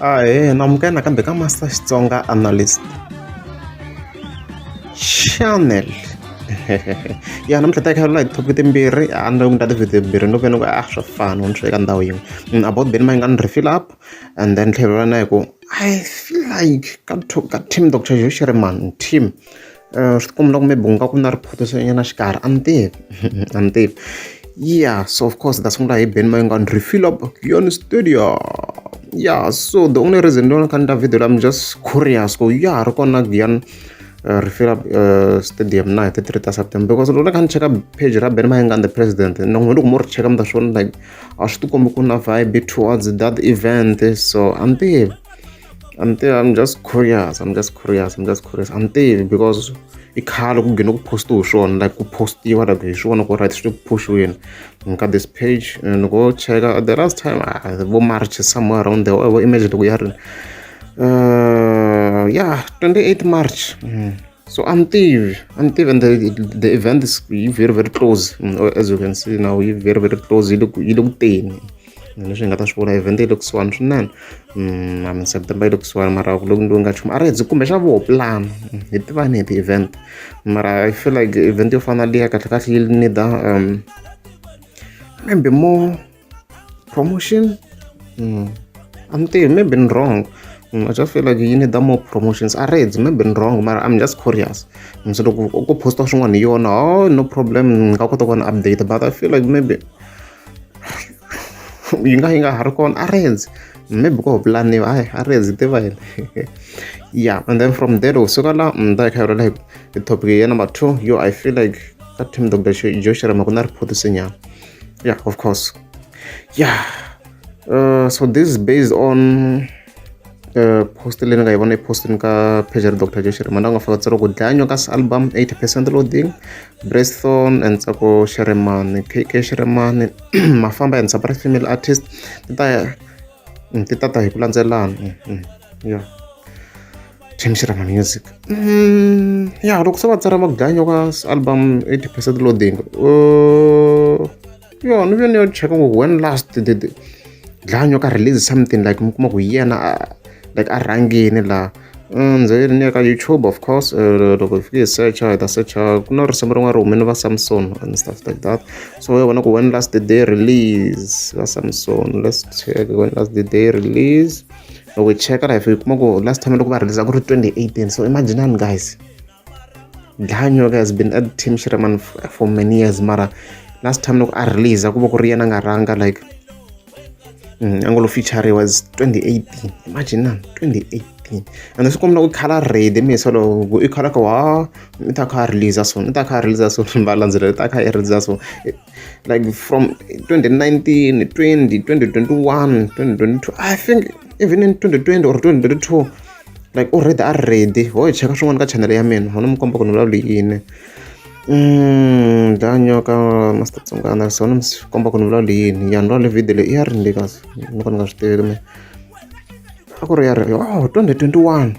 Ahee, na amukela nakambe ka Master Xitsonga Analyst Channel. Ya namuntlha ta kha hi topic timbirhi a ni ta ti-video timbirhi no ve ni ku a swa fana ni swi eka ndhawu yin'we about Benny Mayengani refill up and then tlhelo na hi ku I feel like ka ka team Doctor Joe Shirimani team swi tikomba na ku maybe ku nga ku na riphotoso nyana xikarhi a ni tivi a ni tivi yeah. So of course ta sungula hi Benny Mayengani refill up Giyani Stadium. Yeah, so the only reason ni kha ni ta video, I'm just curious ku ya ha ri kona Giyani refill up stadium na hi ti 3 ta September, because loko ni kha ni cheka page ra Benny Mayengani the president, na n'wina loko mo ri cheka mi ta swi vona, like a swi tikombi ku na vibe towards that event. So a ni tivi, a ni tivi, I'm just curious, I'm just curious, I'm just curious, a ni tivi, because i khale ku gcina ku postiwe swona, like ku postiwa like hi swona ku right swi le ku push-iweni ka this page. Loko wo cheka the last time, vo March, somewhere around there, vo image loko ya ri yeah, 28 March. So a ni tivi, a ni tivi, and the event is very very close, as you can see now, yi very very close, yi le ku teni. Leswi hi nga ta swi vula, event yi le kusuhani swinene. I mean, September yi le kusuhani, mara loko ni nga nchumu a ri hedzi kumbe xa vo plan hi tivani hi ti-event, mara I feel like event yo fana liya kahle kahle yi need maybe more promotion. A ni tivi, maybe ni wrong. I just feel like you need more promotions. A ri hedzi, maybe ni wrong, mara I'm just curious. So loko ku posta swin'wana hi yona, oh, no problem, ni nga kota ku vona update, but I feel like maybe yi nga ha ri kona. A ri hedzi, maybe ko pulaniwa, hayi, a ri hedzi tiva yini. Yeah, and then from there loko suka la ta hi kha hi hi topic ya number two yo, I feel like ka team Dr Joe Shirimani ku na riphotoso nyana. Yeah, of course, yeah. So this is based on post leyi ni nga yi vona yi postini ka page ra Dr Joe Shirimani, nga fika tsariwa ku dlaya nyoka's album 80% loading, Bresthon and Ntsako Shirimani, KK Shirimani, Mafamba and separate female artist ti ta ti ta ta hi ku landzelana. Yeah, Team Shirimani Music. Yeah, loko se va tsara va ku dlaya nyoka's album 80% loading, yo ni ve ni yo cheka ku when last did dlaya nyoka release something, like mi kuma ku hi yena like a rhangini laha ndzi ni ya ka YouTube. Of course, loko hi fike hi searcha, hi ta searcha ku na risimu rin'wana ri humile va Samson and stuff like that. So hi vona ku when last did they release va Samson. Let's check when last did they release. Loko hi cheka laha, hi fike kuma ku last time loko va release a ku ri 2018. So imaginani guys, Dlaya Nyoka has been at Team Shirimani for many years, mara last time loko a release ku va ku ri yena nga rhanga, like a ngo lo feature was 2018. Imagine na 2018, and swi komba ku khala ready misa loko i khala ka wa i ta kha a release so i ta kha a release so va landzelela i ta kha a release so like from 2019, 20, 2021, 2022, I think even in 2020 or 2022, like already a ready. Ho hi cheka swin'wana ka channel ya mina, ho ni mi komba ku ni vulavula yini. Dlaya nyoka Master Tsongana, so ni mi komba ku ni vulavula yini. Ya ni vulavula video leyi i ya rini leyi kasi ni ka ni nga swi tivi me a ku ri ya ri, oh, 2021.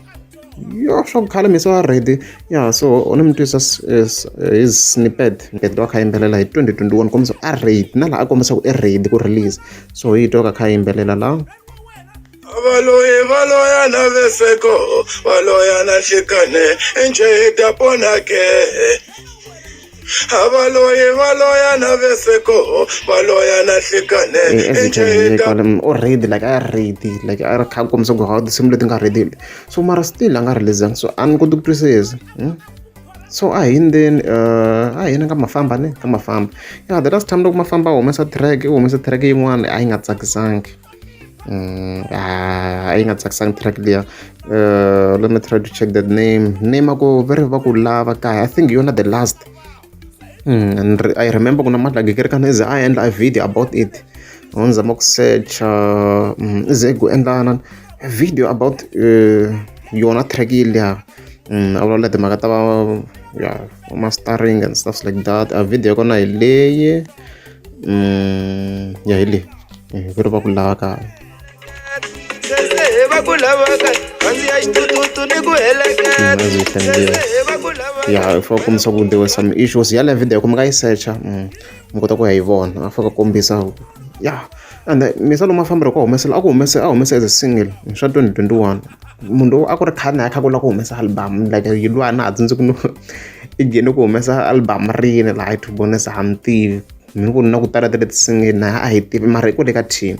Yo, swa ku khale misa wa ready. Yeah, so u ni mi twisa his snippet loko a kha a yimbelela hi 2021, kombisa a ready na laha a kombisa ku i ready ku release. So hi twa ka kha a yimbelela laha. Valoyi valoya na veseko, valoya na nhlikane, njhe hi ta pona ke? Valoyi valoya na veseko, valoya na nhlikane. As you can hear kwale, already like a ready, like a ri kha a kombisa ku ha tinsimu leti nga ready. So mara still a nga releasanga, so a ni koti ku twisisa, So a hi ndzeni, a hi yeni ka Mafamba, ne ka Mafamba. Yeah, the last time loko Mafamba a humesa track, i humesa track yin'wana a yi nga tsakisangi. A yi nga tsakisangi track liya. Let me try to check that name. Name a ku ve ri va ku lava kaya, I think yona the last. And I remember ku na Mandla i ze a endla a video about it. Ho ni zama ku searcha, i ze ku endla na video about yona track liya. A vulavula timhaka ta va ya mastering and stuff like that. A video ya kona hi leyi. Ya hi leyi ku ri va ku lava kaya. Va ku lava kaya, khandziya xitututu ni ku heleketa. As you can hear, yeah, if kombisa ku there were some issues yaleyo video, ku mi nga yi searcha, mi kota ku ya yi vona, a fika kombisa. Ya, ende Misa lomu a fambela ku humesela a ku humese a humese as a single swa 2021. Munhu lowu a ku ri khale na a kha ku lava ku humesa album like yi lwa na ha tsundzuki no i gine ku humesa album rini laha to be honest a ni tivi. Mina ku na ku tala ta leti-single na a hi tivi mara i kwale ka team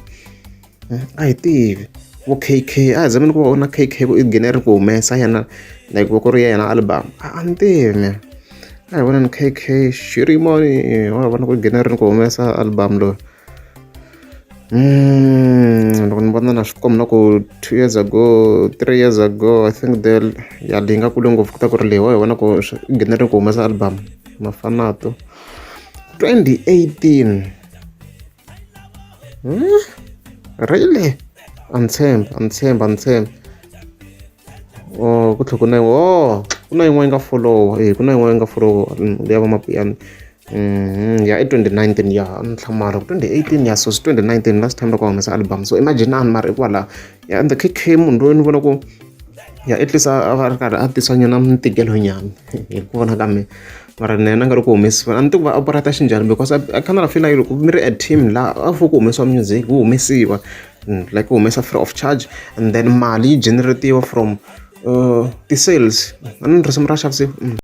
a hi tivi. Vo K_K a hi zameni ku va vona K_K ku i gine ri ku humesa yena like ku ri yena album a ni tivi mehe. A hi voneni K_K Shirimani wa vona ku i gine rini ku humesa album loyi. Loko ni vona na swi komba na ku 2 years ago, 3 years ago, I think the ya leyi nga kule ngopfu ku ta ku ri leyi wa hi vona ku i gine rini ku humesa album Mafanato 2018. Really? A ni tshembi, a ni tshembi, a ni tshembi. Oh ku tlhela ku na oh ku na yin'wana yi nga follow ku na yin'wana yi nga follow ya va Mapiyani ya i 2019 ya ni hlamala ku 2018 ya so 2019 last time loko a humesa album. So imagine ani mara i kwala ya and the K_K munhu loyi ni vona ku ya at least a va ri karhi a tisa nyana ntikelo nyana hi ku vona ka mina, mara na yena a nga ri ku humesiwa a ni tivi ku va operate xinjhani because I kind of feel like loko mi ri a team laha a fanele ku humesiwa music wu humesiwa like ku humesa free of charge and then mali yi generate-iwa from ti-sales a ni risimu ra xavisiwa.